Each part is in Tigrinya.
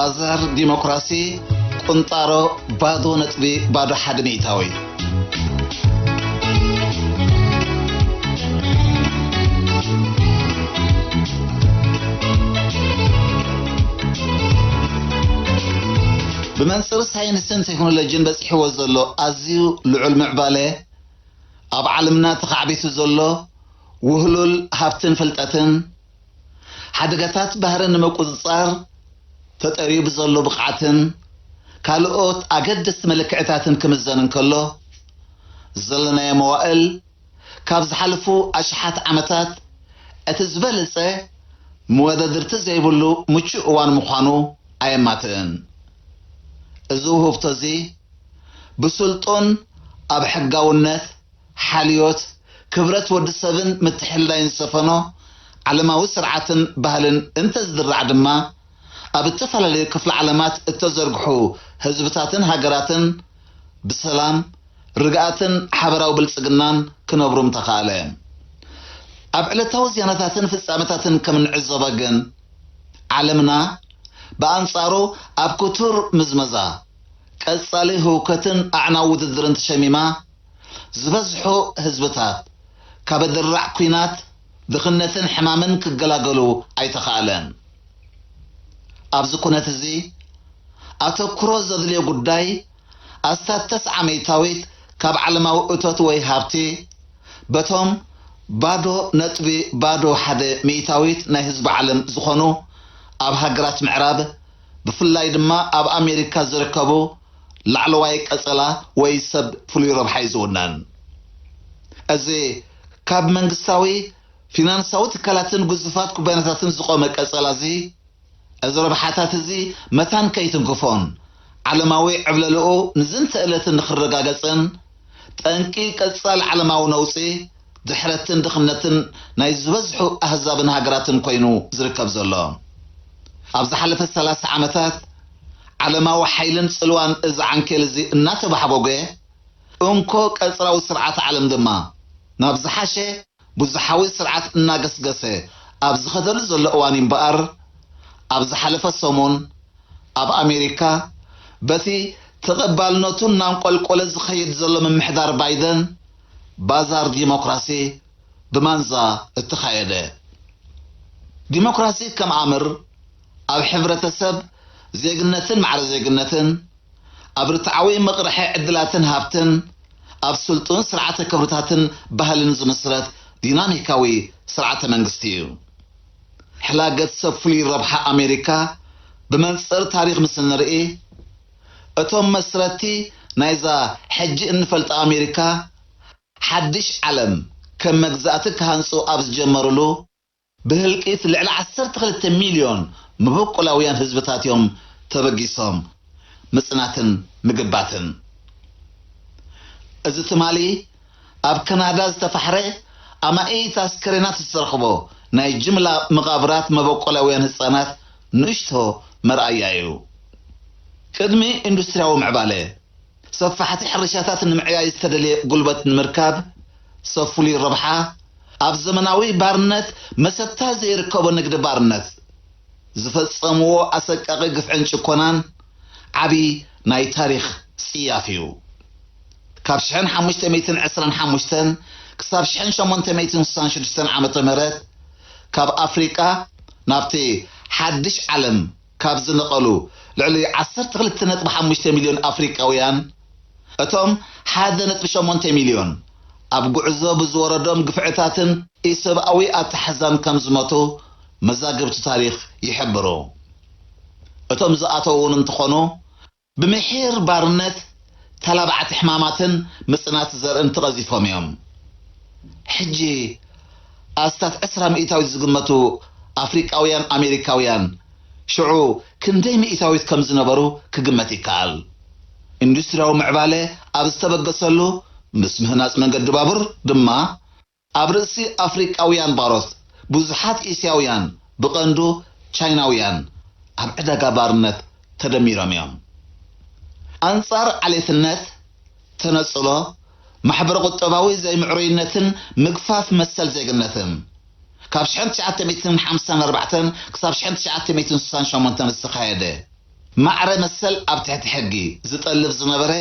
ኣዛር ዲሞክራሲ ቁንጣሮ ባዶ ነጥቢ ባዶ ሓደ ሚእታዊ። ብመንጽር ሳይንስን ቴክኖሎጂን በጺሕዎ ዘሎ ኣዝዩ ልዑል ምዕባለ፣ ኣብ ዓለምና ተኻዕቢቱ ዘሎ ውህሉል ሃብትን ፍልጠትን፣ ሓደጋታት ባህሪ ንምቁጽጻር ተጠርዩ ብዘሎ ብቕዓትን ካልኦት ኣገደስቲ መለክዕታትን ክምዘን እንከሎ፣ ዘለናዮ መዋእል ካብ ዝሓለፉ ኣሽሓት ዓመታት እቲ ዝበለጸ መወዳድርቲ ዘይብሉ ምቹእ እዋን ምዃኑ ኣየማትእን። እዚ ውህብቶ እዚ ብስልጡን ኣብ ሕጋውነት፣ ሓልዮት፣ ክብረት ወዲ ሰብን ምትሕልላይን ዝሰፈኖ ዓለማዊ ስርዓትን ባህልን እንተዝድራዕ ድማ፣ ኣብ እተፈላለዩ ክፍለ ዓለማት እተዘርግሑ ህዝብታትን ሃገራትን ብሰላም፣ ርግኣትን ሓበራዊ ብልጽግናን ክነብሩ ምተኻእለ። ኣብ ዕለታዊ ዜናታትን ፍጻመታትን ከም እንዕዘቦ ግን፣ ዓለምና ብኣንጻሩ ኣብ ክቱር ምዝመዛ፣ ቀጻሊ ህውከትን ኣዕናዊ ውድድርን ተሸሚማ፣ ዝበዝሑ ህዝብታት ካብ ኣደራዕ ኲናት፣ ድኽነትን ሕማምን ክገላገሉ ኣይተኻእለን። ኣብዚ ኩነት እዚ፣ ኣተኩሮ ዘድልዮ ጉዳይ፣ ኣስታት ተስዓ ሚእታዊት ካብ ዓለማዊ እቶት ወይ ሃብቲ፣ በቶም ባዶ ነጥቢ ባዶ ሓደ ሚእታዊት ናይ ህዝቢ ዓለም ዝኾኑ ኣብ ሃገራት ምዕራብ፣ ብፍላይ ድማ ኣብ ኣሜሪካ ዝርከቡ ላዕለዋይ ቀጸላ ወይ ሰብ ፍሉይ ረብሓ እዩ ዝውነን። እዚ ካብ መንግስታዊ ፊናንሳዊ ትካላትን ግዙፋት ኩባንያታትን ዝቖመ ቀጸላ እዚ፣ እዚ ረብሓታት እዚ መታን ከይትንክፎን ዓለማዊ ዕብለልኡ ንዝንተ እለትን ንኽረጋገጽን፣ ጠንቂ ቀጻሊ ዓለማዊ ነውጺ፣ ድሕረትን ድኽነትን ናይ ዝበዝሑ ኣህዛብን ሃገራትን ኮይኑ ዝርከብ ዘሎ። ኣብ ዝሓለፈ ሰላሳ ዓመታት፣ ዓለማዊ ሓይልን ጽልዋን እዚ ዓንኬል እዚ እናተባሕጎገ፣ እንኮ ቀጽራዊ ስርዓት ዓለም ድማ ናብ ዝሓሸ ብዙሓዊ ስርዓት እናገስገሰ ኣብ ዝኸደሉ ዘሎ እዋን እምበኣር፣ ኣብ ዝሓለፈ ሰሙን ኣብ ኣሜሪካ በቲ ተቐባልነቱ እናንቆልቆለ ዝኸይድ ዘሎ ምምሕዳር ባይደን፣ ባዛር ዲሞክራሲ ብማንዛ እተኻየደ። ዲሞክራሲ ከም ኣምር ኣብ ሕብረተሰብ ዜግነትን ማዕረ ዜግነትን፣ ኣብ ርትዓዊ መቕርሒ ዕድላትን ሃብትን፣ ኣብ ስልጡን ስርዓተ ክብርታትን ባህልን ዝምስረት ዲናሚካዊ ስርዓተ መንግስቲ እዩ። ሕላገት ሰብ ፍሉይ ረብሓ ኣሜሪካ ብመንጽር ታሪኽ ምስ እንርኢ፣ እቶም መስረቲ ናይዛ ሕጂ እንፈልጣ ኣሜሪካ፣ ሓድሽ ዓለም ከም መግዛእቲ ክሃንጹ ኣብ ዝጀመሩሉ፣ ብህልቂት ልዕሊ ዓሰርተ ክልተ ሚልዮን መበቆላውያን ህዝብታት እዮም ተበጊሶም ምጽናትን ምግባትን። እዚ ትማሊ ኣብ ካናዳ ዝተፋሕረ ኣማኢት ኣስከሬናት ዝተረኽቦ ናይ ጅምላ መቓብራት መበቆላውያን ህጻናት ንእሽቶ መርኣያ እዩ። ቅድሚ ኢንዱስትርያዊ ምዕባለ፣ ሰፋሕቲ ሕርሻታት ንምዕያይ ዝተደልየ ጉልበት ንምርካብ፣ ሰብ ፍሉይ ረብሓ፣ ኣብ ዘመናዊ ባርነት መሰታ ዘይርከቦ ንግዲ ባርነት ዝፈጸምዎ ኣሰቃቒ ግፍዕን ጭኮናን ዓቢ ናይ ታሪኽ ጽያፍ እዩ። ካብ ሽሕን ሓሙሽተ ሚእትን ዕስራን ሓሙሽተን ክሳብ ሽሕን ሸሞንተ ሚእትን ስሳን ሽዱሽተን ዓመተ ምህረት፣ ካብ ኣፍሪቃ ናብቲ ሓድሽ ዓለም ካብ ዝነቐሉ ልዕሊ ዓሰርተ ክልተ ነጥቢ ሓሙሽተ ሚልዮን ኣፍሪቃውያን፣ እቶም ሓደ ነጥቢ ሸሞንተ ሚልዮን ኣብ ጉዕዞ ብዝወረዶም ግፍዕታትን ኢሰብኣዊ ኣተሓሕዛን ከም ዝሞቱ መዛግብቲ ታሪኽ ይሕብሩ። እቶም ዝኣተዉ እውን እንተኾኑ፣ ብምሒር ባርነት፣ ተላባዕቲ ሕማማትን ምጽናት ዘርእን ተቐዚፎም እዮም። ሕጂ ኣስታት ዕስራ ሚእታዊት ዝግመቱ ኣፍሪቃውያን ኣሜሪካውያን፣ ሽዑ ክንደይ ሚእታዊት ከም ዝነበሩ ክግመት ይከኣል። ኢንዱስትርያዊ ምዕባለ ኣብ ዝተበገሰሉ፣ ምስ ምህናጽ መንገዲ ባቡር ድማ፣ ኣብ ርእሲ ኣፍሪቃውያን ባሮት፣ ብዙሓት እስያውያን፣ ብቐንዱ ቻይናውያን፣ ኣብ ዕዳጋ ባርነት ተደሚሮም እዮም። ኣንጻር ዓሌትነት፣ ተነጽሎ፣ ማሕበረ-ቁጠባዊ ዘይምዕሩይነትን ምግፋፍ መሰል ዜግነትን፣ ካብ ሽሕን ትሽዓተ ሚእትን ሓምሳን ኣርባዕተን ክሳብ ሽሕን ትሽዓተ ሚእትን ስሳን ሸሞንተን ዝተኻየደ ማዕረ መሰል ኣብ ትሕቲ ሕጊ ዝጠልብ ዝነበረ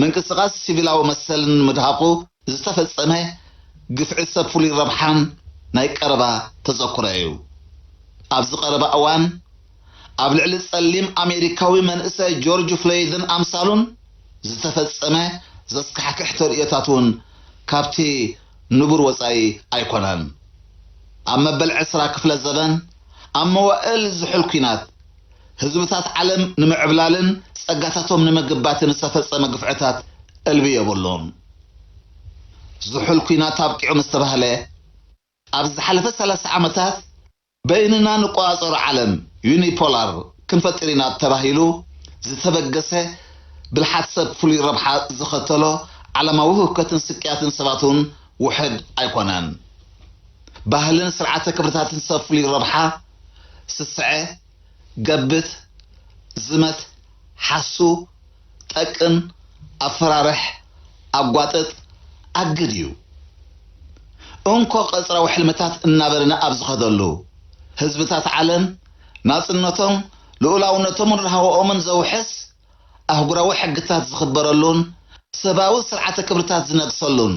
ምንቅስቓስ ሲቪላዊ መሰልን ንምድሃቑ ዝተፈጸመ ግፍዒ ሰብ ፍሉይ ረብሓን ናይ ቀረባ ተዘክሮ እዩ። ኣብዚ ቀረባ እዋን ኣብ ልዕሊ ጸሊም ኣሜሪካዊ መንእሰይ ጆርጅ ፍሎይድን ኣምሳሉን ዝተፈጸመ ዘስካሕክሕ ተርእዮታት እውን ካብቲ ንቡር ወጻኢ ኣይኮነን። ኣብ መበል ዕስራ ክፍለ ዘበን ኣብ መዋእል ዝሑል ኲናት ህዝብታት ዓለም ንምዕብላልን ጸጋታቶም ንምግባትን ዝተፈጸመ ግፍዕታት እልቢ የብሉን። ዝሑል ኲናት ኣብቂዑ ምስ ተባህለ፣ ኣብ ዝሓለፈ ሰላሳ ዓመታት በይንና ንቆጻጸሮ ዓለም ዩኒፖላር ክንፈጥር ኢና ተባሂሉ ዝተበገሰ ብልሓት ሰብ ፍሉይ ረብሓ ዝኸተሎ ዓለማዊ ህውከትን ስቅያትን ሰባት እውን ውሕድ ኣይኮነን። ባህልን ስርዓተ ክብርታትን ሰብ ፍሉይ ረብሓ ስስዐ፣ ገብት፣ ዝመት፣ ሓሱ፣ ጠቅን፣ ኣፈራርሕ፣ ኣጓጥጥ፣ ኣግድ እዩ። እንኮ ቀጽራዊ ሕልምታት እናበረነ ኣብ ዝኸደሉ፣ ህዝብታት ዓለም ናጽነቶም፣ ልኡላውነቶምን ርሃወኦምን ዘውሕስ ኣህጉራዊ ሕግታት ዝኽበረሉን ሰብኣዊ ስርዓተ ክብርታት ዝነግሰሉን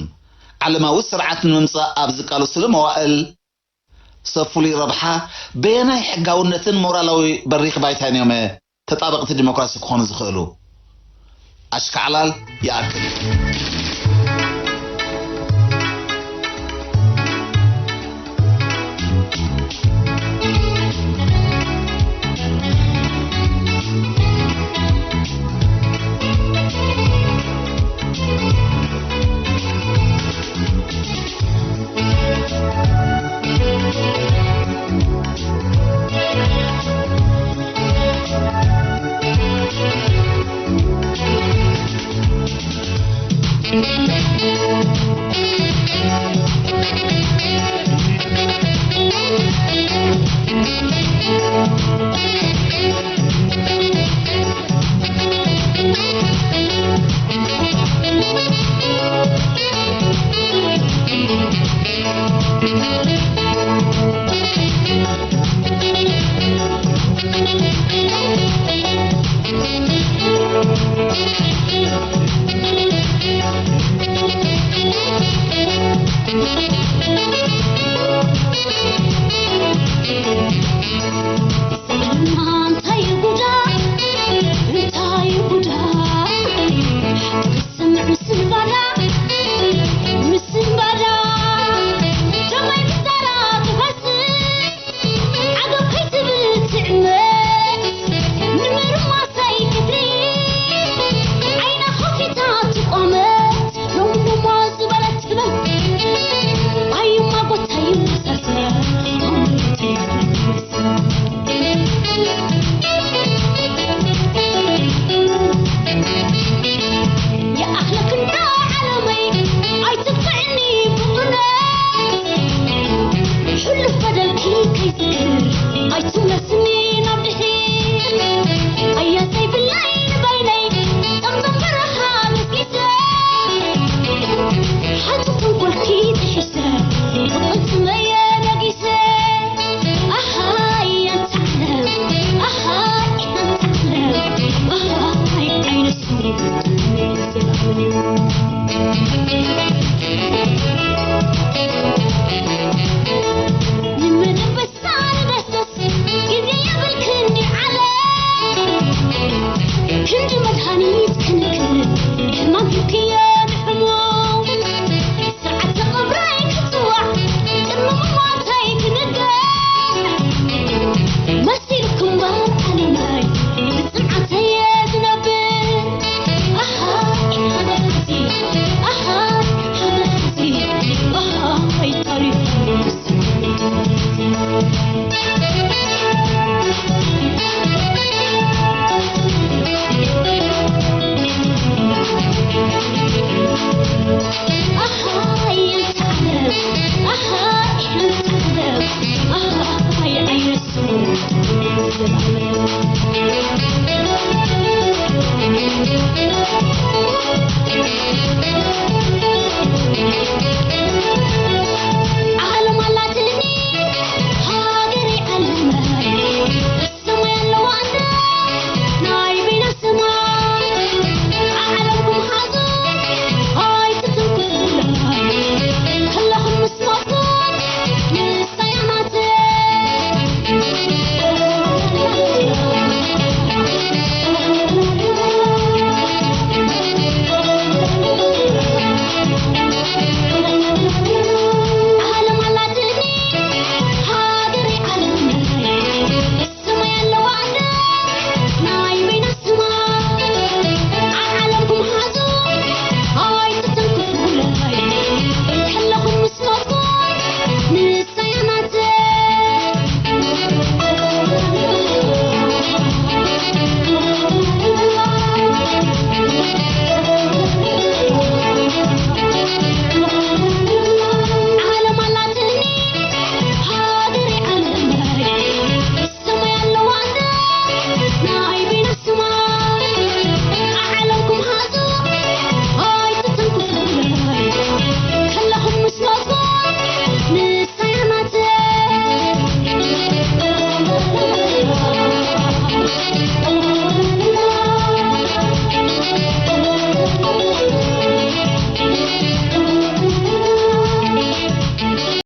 ዓለማዊ ስርዓት ንምምጻእ ኣብ ዝቃለስሉ መዋእል፣ ሰብ ፍሉይ ረብሓ በየናይ ሕጋውነትን ሞራላዊ በሪኽ ባይታን እዮም ተጣበቕቲ ዲሞክራሲ ክኾኑ ዝኽእሉ? ኣሽካዕላል ይኣክል።